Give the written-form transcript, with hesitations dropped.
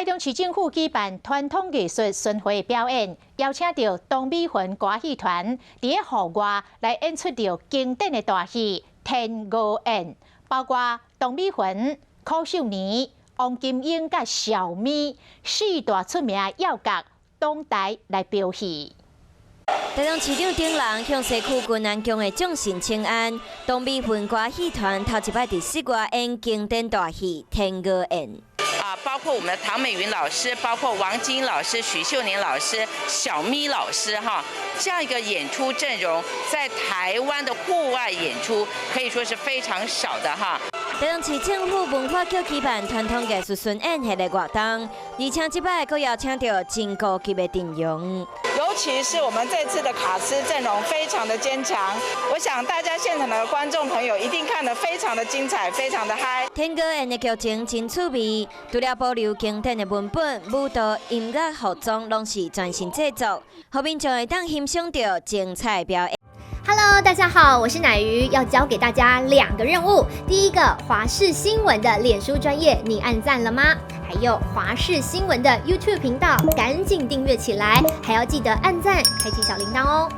中市政府舉辦傳統藝術巡迴表演，邀請著唐美雲歌戲團佇咧戶外來演出著經典的大戲《天鵝宴》，包括唐美雲、柯秀年、王金英佮小咪四大出名要角同台來表戲。台中市長等人向西區軍安宮的眾神請安，唐美雲歌戲團頭一擺佇室外演經典大戲《天鵝宴》。啊，包括我們的唐美雲老師，包括王金老師、許秀年老師、小咪老師，哈，這樣一個演出陣容，在台灣的戶外演出可以說是非常少的哈。台中市政府文化局舉辦傳統藝術巡演系列活動，而且這擺閣邀請著真高級的陣容。尤其是我們這次的卡司陣容非常的堅強，我想大家現場的觀眾朋友一定看得非常的精彩，非常的嗨。天鵝宴的劇情真趣味，除了保留經典的文本、舞蹈、音樂、服裝，攏是全新製作，予民眾會當欣賞著精彩表演。 Hello，大家好，我是奶魚，要交給大家兩個任務。第一個，華視新聞的臉書專頁，你按讚了嗎？還有華視新聞的 YouTube 頻道，趕緊訂閱起來，還要記得按讚，開啟小鈴鐺哦。